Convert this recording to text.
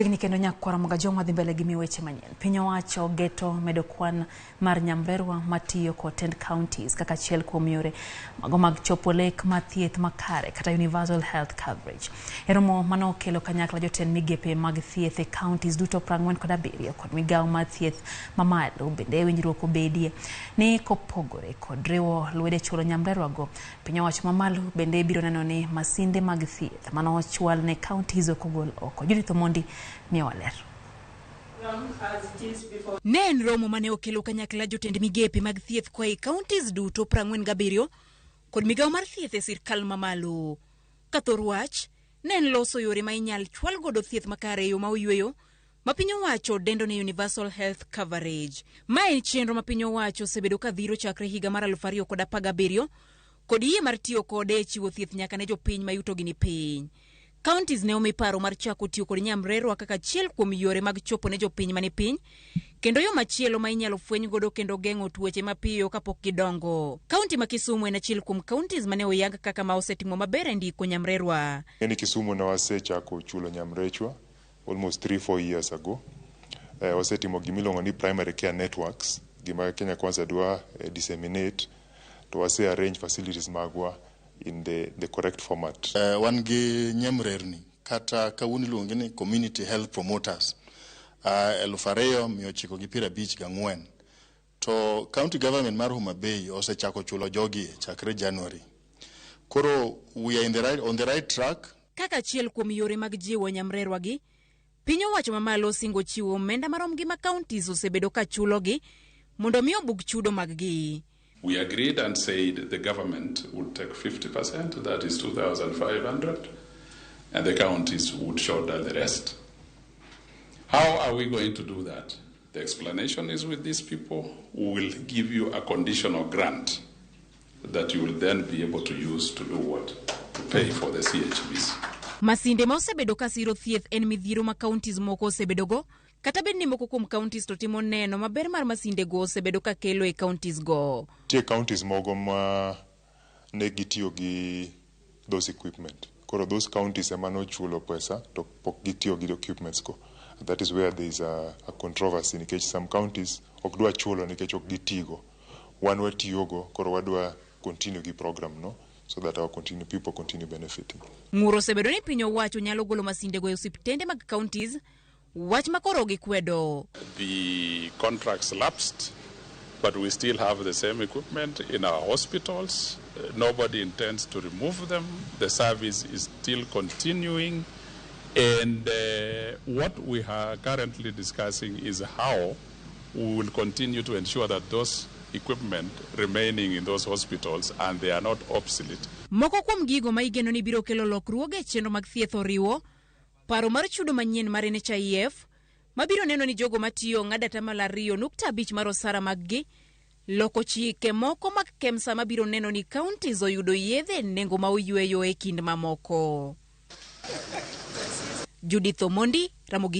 Chiegni kendo nyakwara Mogajong wadhi mbele gi mi weche manyien. Piny owacho geto medo kwan mar nyamrerwa matiyo kod tend counties kaka achiel kuom yore mago mag chopo lek mar thieth makare kata universal health coverage. E romo mane okelo kanyakla jotend migepe mag thieth e counties duto 47 kod migawo mar thieth mamalo bende winjruok obedie ni kopogore kod riwo lwedo e chulo nyamrerwa go, piny owacho mamalo bende biro neno ni masinde mag thieth mane ochwal ne counties ok ogol oko. Judith Omondi miyowa ler. Ne en romo mane okelo kanyakla jotend migepe mag thieth koa e counties duto 47 kod migawo mar thieth e sirkal mamalo. Ka thor wach, ne en loso yore ma inyal chwal godo thieth makare e yo ma oyweyo ma piny owacho dendo ni Universal Health Coverage. Ma en chenro ma piny owacho osebedo ka dhiro chakre higa mar 2017 kod yie mar tiyo kode e chiwo thieth nyaka ne jopiny ma yutogi ni piny. Counties ne omi paro mar chako tiyo kod nyamrerwa kaka achiel kuom yore mag chopo ne jopiny mani piny kendo yo machielo ma inyalo fweny godo kendo geng'o tuoche mapiyo kapok gidongo. Kaunti ma Kisumu en achiel kuom counties mane oyang kaka ma osetimo maber e ndiko nyamrerwa. Ni Kisumu ne wasechako chulo nyamrechwa almost 3-4 years ago. Wasetimo gimiluongo ni primary care networks, gima Kenya Kwanza dwa disseminate to wase arrange facilities magwa in the correct format. Wan gi nyamrerni kata kawuono iluonge ni community health promoters 2954 to county government mar Homa Bay osechako chulo jogi chakre January. Koro we are on the right track. Kaka achiel kuom yore mag jiwo nyamrerwa gi, piny owacho mamalo osingo chiwo omenda marom gi ma counties osebedo ka chulogi mondo mi obug chudo mag gi. We agreed and said the government would take 50%, that is 2,500, and the counties would shoulder the rest. How are we going to do that? The explanation is with these people who will give you a conditional grant that you will then be able to use to do what? To pay for the CHVs. Masinde ma osebedo ka siro thieth en midhiero ma counties moko osebedogo, kata bed ni moko kuom counties to timo neno maber mar masinde go osebedo ka kelo e counties go. Nitie counties mogo ma ne gitiyo gi those equipment. Koro those counties ema nochulo pesa to pok gitiyo gi equipments go. That is where there is a controversy nikech some counties ok dwa chulo nikech ok gitigo. Wan watiyogo, koro wadwa continue gi program no so that our continue, people continue benefiting. Ng'ur osebedo ni piny owacho nyalo golo masinde go e osiptende mag counties, wach ma koro gikwedo. The contracts lapsed, but we still have the same equipment in our hospitals. Nobody intends to remove them. The service is still continuing. And what we are currently discussing is how we will continue to ensure that those equipment remaining in those hospitals and they are not obsolete. Moko kuom gigo ma igeno ni biro kelo lokruoge e chenro mag thieth oriwo paro mar chudo manyien mar NHIF mabiro neno ni jogo matiyo ng'ado 2.5% mar osara mag-gi, loko chike moko mag KEMSA mabiro neno ni counties oyudo yedhe e nengo ma oyweyo e kind mamoko. Judith Omondi, Ramogi.